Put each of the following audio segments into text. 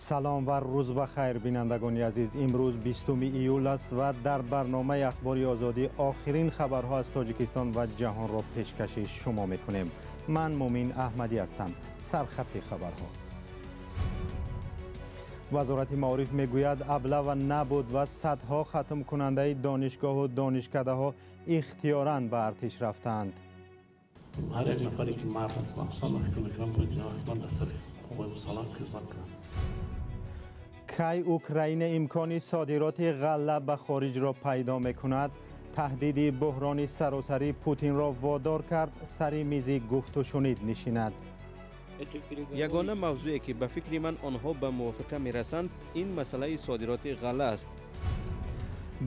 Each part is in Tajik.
Салом ва рӯз ба хайр, бинандагони азиз. Имрӯз 20 июл аст ва дар барномаи Ахбори Озодӣ охирин хабарҳо аз Тоҷикистон ва ҷаҳонро пешкаши шумо мекунем. Ман Мумин Аҳмадӣ ҳастам. Сархати хабарҳо. Вазорати маориф мегӯяд, аблава набуд ва садҳо хатмкунандаи донишгоҳу донишкадаҳо ихтиёран ба артиш рафтаанд. Ҳар як нафаре ки мард аст, махсусан ман фикр мекунам, бояд инҳо ҳатман дар сафи ҳуқуқи мусаллаҳ хизмат кунанд. Кай Украина имкони содироти ғалла ба хориҷро пайдо мекунад? Таҳдиди буҳрони саросарӣ Путинро водор кард сари мизи гуфтушунид нишинад. Ягона мавзӯе ки ба фикри ман онҳо ба мувофиқа мерасанд, ин масъалаи содироти ғалла аст.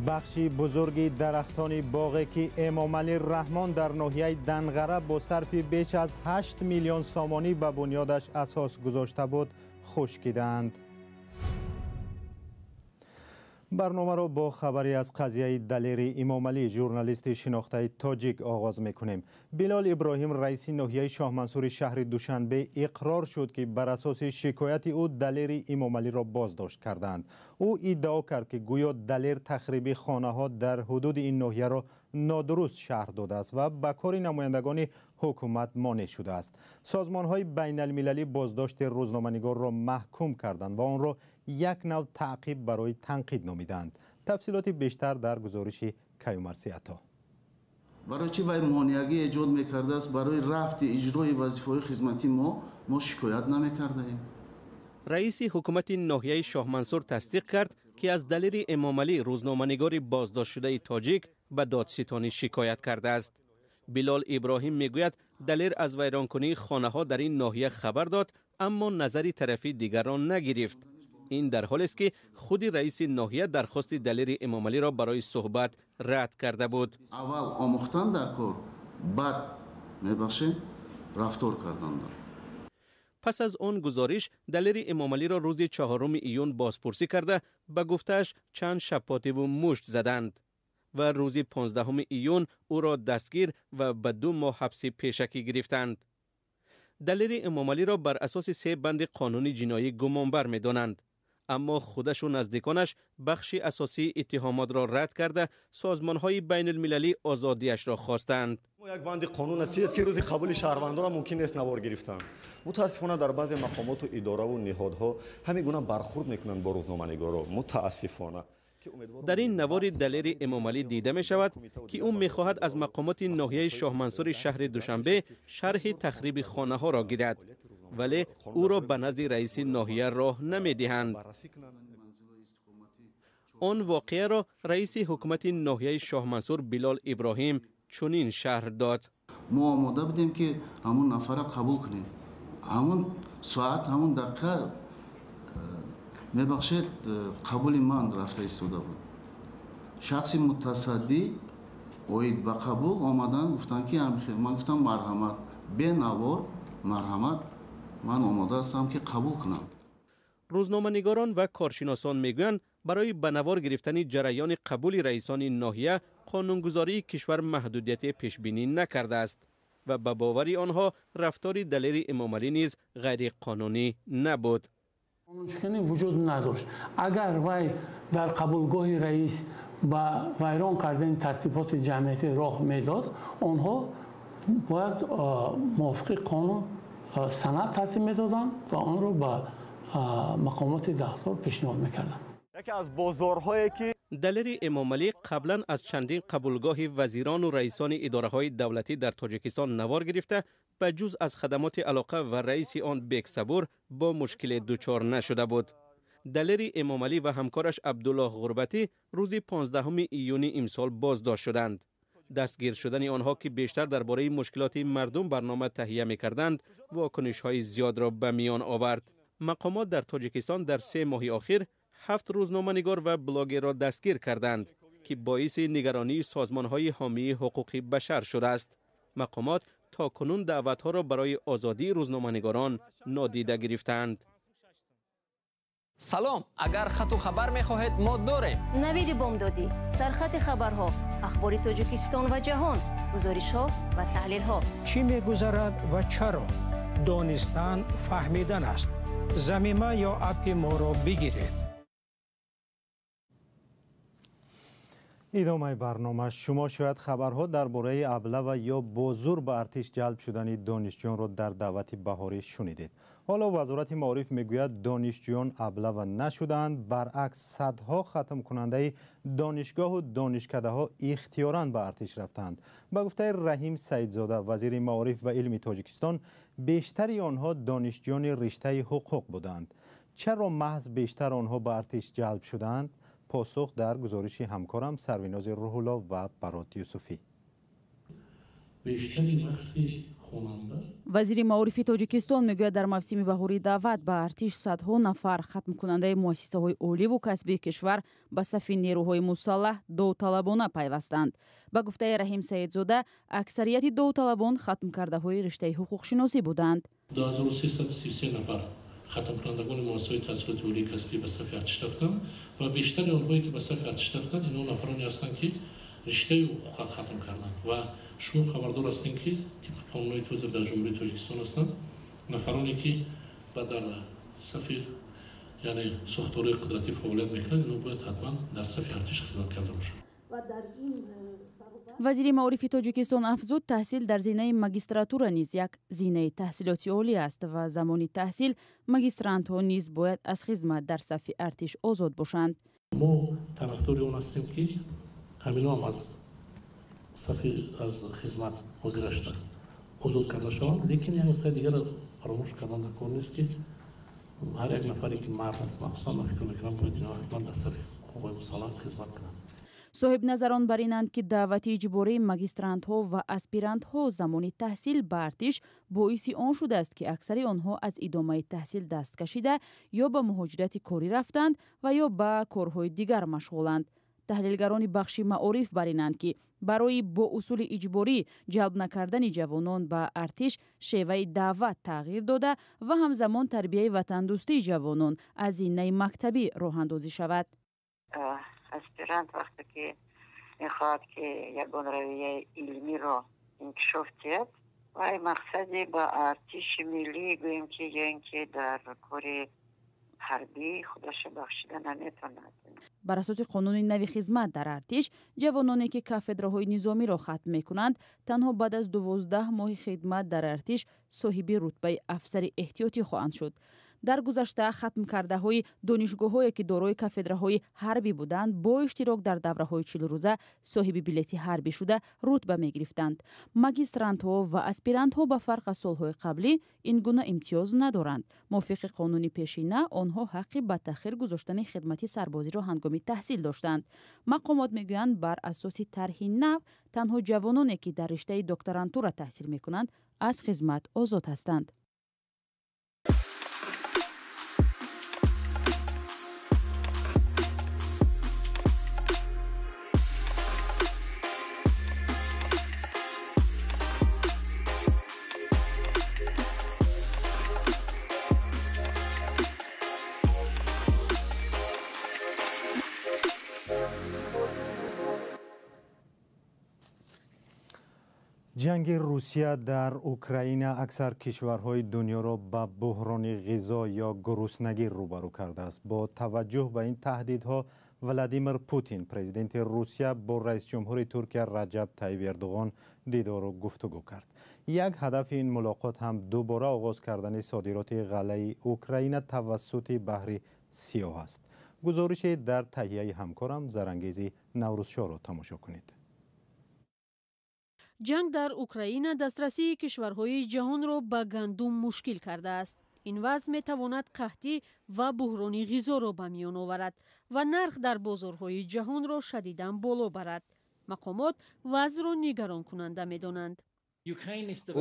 Бахши бузурги дарахтони боғе ки Эмомалӣ Раҳмон дар ноҳияи Данғара бо сарфи беш аз 8 миллион сомонӣ ба бунёдаш асос гузошта буд, хушкидаанд. Барномаро бо хабаре аз қазияи Далери Имомалӣ, журналисти шинохтаи тоҷик, оғоз мекунем. Билол Иброҳим, раиси ноҳияи Шоҳмансури шаҳри Душанбе, иқрор шуд, ки бар асоси шикояти ӯ Далери Имомалиро боздошт кардаанд. Ӯ иддао кард, ки гӯё Далер тахриби хонаҳо дар ҳудуди ин ноҳияро нодуруст шарҳ додааст ва ба кори намояндагони ҳукумат монеъ шудааст. Созмонҳои байналмилалӣ боздошти рӯзноманигорро маҳкум карданд ва онро як нав таъқиб барои танқид номиданд. Тафсилоти бештар дар гузориши Каюмарси Ато. Барои чӣ вай монеагӣ эҷод мекардааст барои рафти иҷрои вазифаҳои хизматии мо? Мо шикоят намекардаем. Раиси ҳукумати ноҳияи Шоҳмансур тасдиқ кард, ки аз Далери Эмомалӣ, рӯзноманигори боздоштшудаи тоҷик, ба додситонӣ шикоят кардааст. Билол Иброҳим мегӯяд, Далер аз вайронкунии хонаҳо дар ин ноҳия хабар дод, аммо назари тарафи дигарро нагирифт. Ин дар ҳолест, ки худи раиси ноҳия дархости Далери Эмомалиро барои суҳбат рад карда буд. Аввал омӯхтан дар кор, баъд, мебахшед, рафтор кардан дар. Пас аз он гузориш Далери Эмомалиро рӯзи 4 июн бозпурсӣ карда, ба гуфтааш чанд шапотиву мушт заданд ва рӯзи 15 июн ӯро дастгир ва ба 2 моҳ ҳабси пешакӣ гирифтанд. Далери Эмомалиро бар асоси 3 банди қонуни ҷиноӣ гумонбар медонанд, аммо худашу наздиконаш бахши асосии иттиҳомотро рад карда, созмонҳои байналмилалӣ озодиашро хостанд. Як банди қонун тиед, ки рӯзи қабули шаҳрвандонро мумкин нест навор гирифтан. Мутаассифона, дар баъзе мақомоту идораву ниҳодҳо ҳамин гуна бархурд мекунанд бо рӯзноманигоро, мутаассифона. Дар ин навори Далери Эмомалӣ дида мешавад, ки ӯ мехоҳад аз мақомоти ноҳияи Шоҳмансури шаҳри Душанбе шарҳи тахриби хонаҳоро гирад, вале ӯро ба назди раиси ноҳия роҳ намедиҳанд. Он воқеаро раиси ҳукумати ноҳияи Шоҳмансур Билол Иброҳим чунин шарҳ дод: Мо омода будем, ки ҳамун нафарро қабул кунем. Ҳамун соат, ҳамун дақиқа, мебахшед, қабули ман рафта истода буд. Шахси мутасаддӣ оид ба қабул омадан, гуфтанд, ки ман гуфтам: «Марҳамат, бенавор, марҳамат, ман омода ҳастам, ки қабул кунам». Рӯзноманигорон ва коршиносон мегӯянд, барои ба навор гирифтани ҷараёни қабули раисони ноҳия қонунгузории кишвар маҳдудияте пешбинӣ накардааст ва ба бовари онҳо рафтори Далери Эмомалӣ низ ғайриқонунӣ набуд. Қонуншиканӣ вуҷуд надошт. Агар вай дар қабулгоҳи раис ба вайрон кардани тартиботи ҷамъиятӣ роҳ медод, онҳо бояд мувофиқи қонун санад тартиб медоданд ва онро ба мақомоти дахлдор пешниҳод мекарданд. Яке аз бозорҳое ки Далери Эмомалӣ қаблан аз чандин қабулгоҳи вазирону раисони идораҳои давлатӣ дар Тоҷикистон навор гирифта, ба ҷуз аз хадамоти алоқа ва раиси он Бексабур бо мушкиле дучор нашуда буд. Далери Эмомалӣ ва ҳамкораш Абдуллоҳ Ғурбатӣ рӯзи 15 июни имсол боздошт шуданд. Дастгир шудани онҳо, ки бештар дар бораи мушкилоти мардум барнома таҳия мекарданд, вокунишҳои зиёдро ба миён овард. Мақомот дар Тоҷикистон дар 3 моҳи охир ҳафт рӯзноманигор ва блогерро дастгир карданд, ки боиси нигаронии созмонҳои ҳомии ҳуқуқи башар шудааст. Мақомот то кунун даъватҳоро барои озодии рӯзноманигорон нодида гирифтаанд. Салом, агар хату хабар мехоҳед, мо дорем. Навиди бомдодӣ, сархати хабарҳо, ахбори Тоҷикистон ва ҷаҳон, гузоришҳо ва таҳлилҳо. Чӣ мегузарад ва чаро? Донистан фаҳмидан аст. Замима ё аппи моро бигиред. Идомаи барнома. Шумо шояд хабарҳо дар бораи аблава ё бо зӯр ба артиш ҷалб шудани донишҷӯёнро дар даъвати баҳорӣ шунидед. Ҳоло Вазорати маориф мегӯяд, донишҷӯён аблава нашудаанд, баръакс садҳо хатмкунандаи донишгоҳу донишкадаҳо ихтиёран ба артиш рафтаанд. Ба гуфтаи Раҳим Саидзода, вазири маориф ва илми Тоҷикистон, бештари онҳо донишҷӯёни риштаи ҳуқуқ буданд. Чаро маҳз бештар онҳо ба артиш ҷалб шудаанд? Посух дар гузориши ҳамкорам Сарвинози Рӯҳулло ва Барот Юсуфӣ. Вазири маорифи Тоҷикистон мегӯяд, дар мавсими баҳории даъват ба артиш садҳо нафар хатмкунандаи муассисаҳои оливу касбии кишвар ба сафи нерӯҳои мусаллаҳ довталабона пайвастанд. Ба гуфтаи Раҳим Саидзода, аксарияти довталабон хатмкардаҳои риштаи ҳуқуқшиносӣ буданд. 2333 нафар хатмкунандагони муассисаҳои таҳсилоти олии касбӣ ба сафи артиш рафтанд ва бештари онҳое ки ба сафи артиш рафтанд, инҳо нафароне ҳастанд, ки риштаи ҳуқуқро хатм карданд. Ва шумо хабардор ҳастем, ки тибқи қонунҳое ки ҳозир дар Ҷумҳурии Тоҷикистон ҳастанд, нафароне ки ба дар сафи, яъне сохторҳои қудратӣ фаъолият мекунанд, инҳо бояд ҳатман дар сафи артиш хизмат карда бошанд. Вазири маорифи Тоҷикистон афзуд, таҳсил дар зинаи магистратура низ як зинаи таҳсилоти олӣ аст ва замони таҳсил магистрантҳо низ бояд аз хизмат дар сафи артиш озод бошанд. Мо тарафдори он ҳастем, ки ҳамино ҳам аз сафи аз хизмат ҳозирашта озод карда шаванд, лекин як нуқтаи дигарро фаромӯш кардан дар кор нест, ки ҳар як нафаре ки мард аст, махсусан ман фикр мекунам, бояд инҳо ҳатман дар сафи ҳуқуқҳои мусаллаҳ хизмат кунанд. Соҳибназарон бар инанд, ки даъвати иҷбории магистрантҳо ва аспирантҳо замони таҳсил ба артиш боиси он шудааст, ки аксари онҳо аз идомаи таҳсил даст кашида ё ба муҳоҷирати корӣ рафтанд ва ё ба корҳои дигар машғуланд. Таҳлилгарони бахши маориф бар инанд, ки барои бо усули иҷборӣ ҷалб накардани ҷавонон ба артиш шеваи даъват тағйир дода ва ҳамзамон тарбияи ватандӯстии ҷавонон аз зинаи мактабӣ роҳандозӣ шавад. Аспирант вақте ки мехоҳад, ки ягон равияи илмиро инкишоф диҳад, вай мақсади ба артиши миллӣ, гӯем ки, ё ин ки дар кори ҳарбӣ худаша бахшида наметавонад. Бар асоси қонуни нави хизмат дар артиш, ҷавононе ки кафедраҳои низомиро хатм мекунанд, танҳо баъд аз 12 моҳи хидмат дар артиш соҳиби рутбаи афсари эҳтиётӣ хоҳанд шуд. Дар гузашта хатмкардаҳои донишгоҳҳое ки дорои кафедраҳои ҳарбӣ буданд, бо иштирок дар давраҳои 40-рӯза соҳиби билети ҳарбӣ шуда рутба мегирифтанд. Магистрантҳо ва аспирантҳо ба фарқ аз солҳои қаблӣ ин гуна имтиёз надоранд. Мувофиқи қонуни пешина, онҳо ҳаққи ба таъхир гузоштани хидмати сарбозиро ҳангоми таҳсил доштанд. Мақомот мегӯянд, бар асоси тарҳи нав танҳо ҷавононе ки дар риштаи докторантура таҳсил мекунанд, аз хизмат озод ҳастанд. Ҷанги Русия дар Украина аксар кишварҳои дунёро ба буҳрони ғизо ё гуруснагӣ рӯбарӯ кардааст. Бо таваҷҷӯҳ ба ин таҳдидҳо, Владимир Путин, президенти Русия, бо раисҷумҳури Туркия Раҷаб Тайиб Эрдуғон дидору гуфтугӯ кард. Як ҳадафи ин мулоқот ҳам дубора оғоз кардани содироти ғаллаи Украина тавассути баҳри Сиёҳ аст. Гузорише дар таҳияи ҳамкорам Зарангези Наврӯзшоҳро тамошо кунед. Ҷанг дар Украина дастрасии кишварҳои ҷаҳонро ба гандум мушкил кардааст. Ин вазъ метавонад қаҳтӣ ва буҳрони ғизоро ба миён оварад ва нарх дар бозорҳои ҷаҳонро шадидан боло барад. Мақомот вазъро нигаронкунанда медонанд.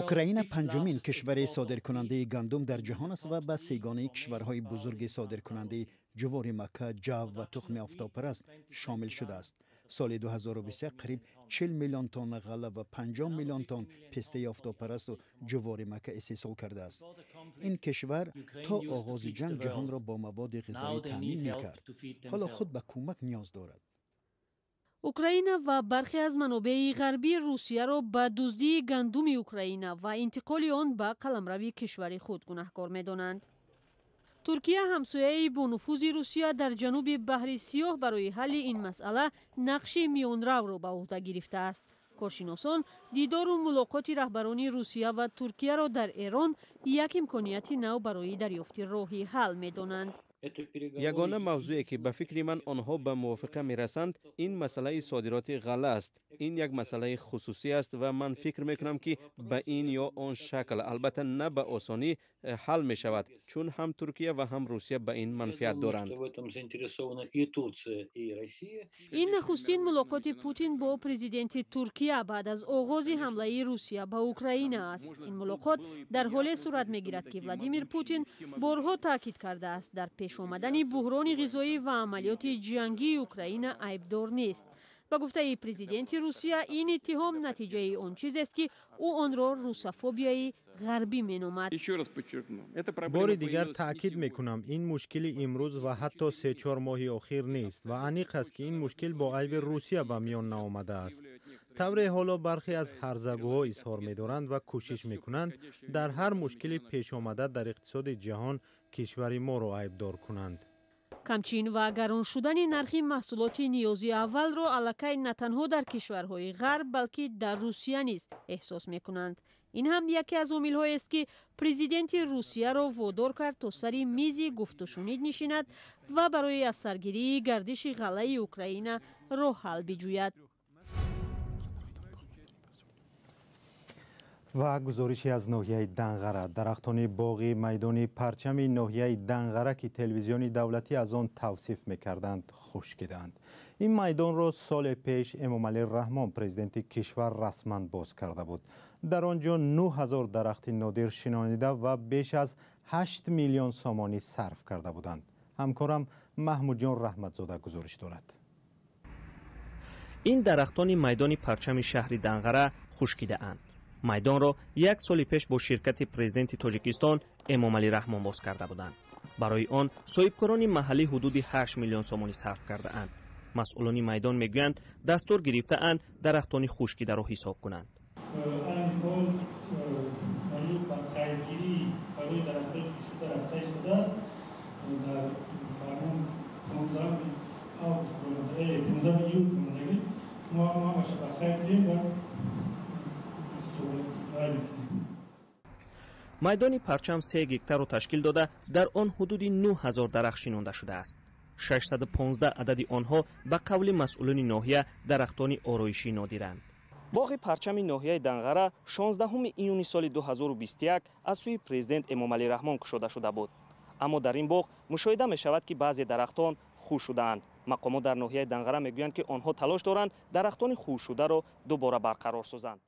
Украина панҷумин кишвари содиркунандаи гандум дар ҷаҳон аст ва ба сегонаи кишварҳои бузурги содиркунандаи ҷувори макка, ҷав ва тухми офтобпараст шомил шудааст. Соли 2021 қариб 40 миллион тонна ғалла ва 50 миллион тонн пистаи офтобпарасту ҷувори макка истеҳсол кардааст. Ин кишвар то оғози ҷанг ҷаҳонро бо маводи ғизоӣ таъмин мекард. Ҳоло худ ба кӯмак ниёз дорад. Украина ва бархе аз манобеи ғарбӣ Русияро ба дуздии гандуми Украина ва интиқоли он ба қаламрави кишвари худ гунаҳкор медонанд. Туркия, ҳамсояи бонуфузи Русия дар ҷануби Баҳри Сиёҳ, барои ҳалли ин масъала нақши миёнравро ба уҳда гирифтааст. Коршиносон дидору мулоқоти раҳбарони Русия ва Туркияро дар Эрон як имконияти нав барои дарёфти роҳи ҳал медонанд. Ягона мавзӯе ки ба фикри ман онҳо ба мувофиқа мерасанд, ин масъалаи содироти ғалла аст. Ин як масъалаи хусусӣ аст ва ман фикр мекунам, ки ба ин ё он шакл, албатта на ба осонӣ, ҳал мешавад, чун ҳам Туркия ва ҳам Русия ба ин манфиат доранд. Ин нахустин мулоқоти Путин бо президенти Туркия баъд аз оғози ҳамлаи Русия ба Украина аст. Ин мулоқот дар ҳоле сурат мегирад, ки Владимир Путин борҳо таъкид кардааст, дар пеш омадани буҳрони ғизоӣ ва амалиёти ҷангии Украина айбдор нест. Ба гуфтаи президенти Русия, ин иттиҳом натиҷаи он чизест, ки ӯ онро русофобияи ғарбӣ меномад. Бори дигар таъкид мекунам, ин мушкили имрӯз ва ҳатто 3-4 моҳи охир нест ва аниқ аст, ки ин мушкил бо айби Русия ба миён наомадааст, тавре ҳоло бархе аз ҳарзагӯҳо изҳор медоранд ва кӯшиш мекунанд дар ҳар мушкили пешомада дар иқтисоди ҷаҳон кишвари моро айбдор кунанд. Камчин ва гарон шудани нархи маҳсулоти ниёзи аввалро аллакай на танҳо дар кишварҳои ғарб, балки дар Русия низ эҳсос мекунанд. Ин ҳам яке аз омилҳоест, ки президенти Русияро водор кард, то сари мизи гуфтушунид нишинад ва барои аз саргирии гардиши ғаллаи Украина роҳ ҳал биҷӯяд. Ва гузорише аз ноҳияи Данғара. Дарахтони боғи майдони парчами ноҳияи Данғара, ки телевизиони давлатӣ аз он тавсиф мекарданд, хушкиданд. Ин майдонро соли пеш Эмомалӣ Раҳмон, президенти кишвар, расман боз карда буд. Дар он ҷо 9000 дарахти нодир шинонида ва беш аз 8 миллион сомонӣ сарф карда буданд. Ҳамкорам Маҳмудҷон Раҳматзода гузориш дорад. Ин дарахтони майдони парчами шаҳри Данғара хушкидаанд. Майдонро як соли пеш бо ширкати президенти Тоҷикистон Эмомалӣ Раҳмон боз карда буданд. Барои он соҳибкорони маҳаллӣ ҳудуди 8 миллион сомонӣ сарф кардаанд. Масъулони майдон мегӯянд, дастур гирифтаанд дарахтони хушкидаро ҳисоб кунанд. Айни ҳол ба қайдгирӣ барои дарахтони хушкида рафта истодааст. Дар фармон 15 август, 15 июл омадагӣ, мо ҳамаша ба қайд гирем ва. Майдони парчам 3 гектарро ташкил дода, дар он ҳудуди 9000 дарахт шинонда шудааст. 615 адади онҳо, ба қавли масъулони ноҳия, дарахтони ороишӣ нодиранд. Боғи парчами ноҳияи Данғара 16 июни соли 2021 аз сӯи президент Эмомалӣ Раҳмон кушода шуда буд. Аммо дар ин боғ мушоҳида мешавад, ки баъзе дарахтон хушк шудаанд. Мақомот дар ноҳияи Данғара мегӯянд, ки онҳо талош доранд дарахтони хушкшударо дубора барқарор созанд.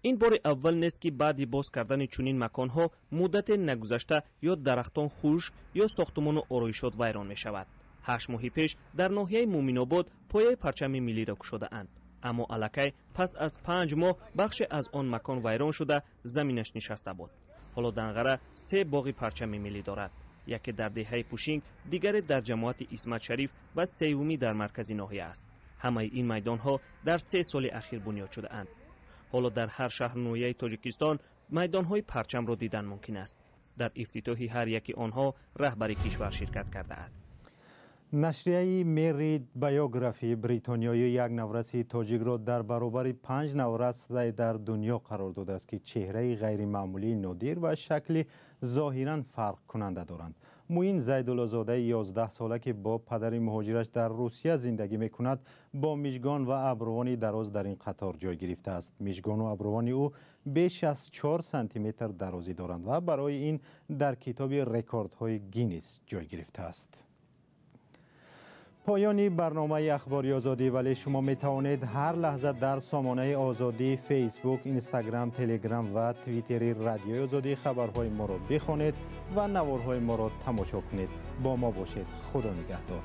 Ин бори аввал нест, ки баъди боз кардани чунин маконҳо муддате нагузашта ё дарахтон хушк ё сохтумону ороишот вайрон мешавад. 8 моҳи пеш дар ноҳияи Муминобод пояи парчами миллиро кушодаанд, аммо аллакай пас аз 5 моҳ бахше аз он макон вайрон шуда, заминаш нишаста буд. Ҳоло Данғара 3 боғи парчами миллӣ дорад: яке дар деҳаи Пушинг, дигаре дар ҷамоати Исмат Шариф ва сеюмӣ дар маркази ноҳия аст. Ҳамаи ин майдонҳо дар 3 соли ахир бунёд шудаанд. Ҳоло дар ҳар шаҳру ноҳияи Тоҷикистон майдонҳои парчамро дидан мумкин аст. Дар ифтитоҳи ҳар яки онҳо раҳбари кишвар ширкат кардааст. Нашрияи Мери Биографи бритониёӣ як навраси тоҷикро дар баробари 5 наврас дар дунё қарор додааст, ки чеҳраи ғайримаъмулии нодир ва шакли зоҳиран фарқкунанда доранд. Муин Зайдуллозодаи 11сола, ки бо падари муҳоҷираш дар Русия зиндагӣ мекунад, бо мижгон ва абрувони дароз дар ин қатор ҷой гирифтааст. Мижгону абрувони ӯ беш аз 4 сантиметр дарозӣ доранд ва барои ин дар китоби рекордҳои Гиннес ҷой гирифтааст. Поёни барномаи Ахбори Озодӣ, вале шумо метавонед ҳар лаҳза дар сомонаи Озодӣ, Фейсбук, Инстаграм, Телеграм ва Твиттери Радиои Озодӣ хабарҳои моро бихонед ва наворҳои моро тамошо кунед. Бо мо бошед. Худо нигаҳдор.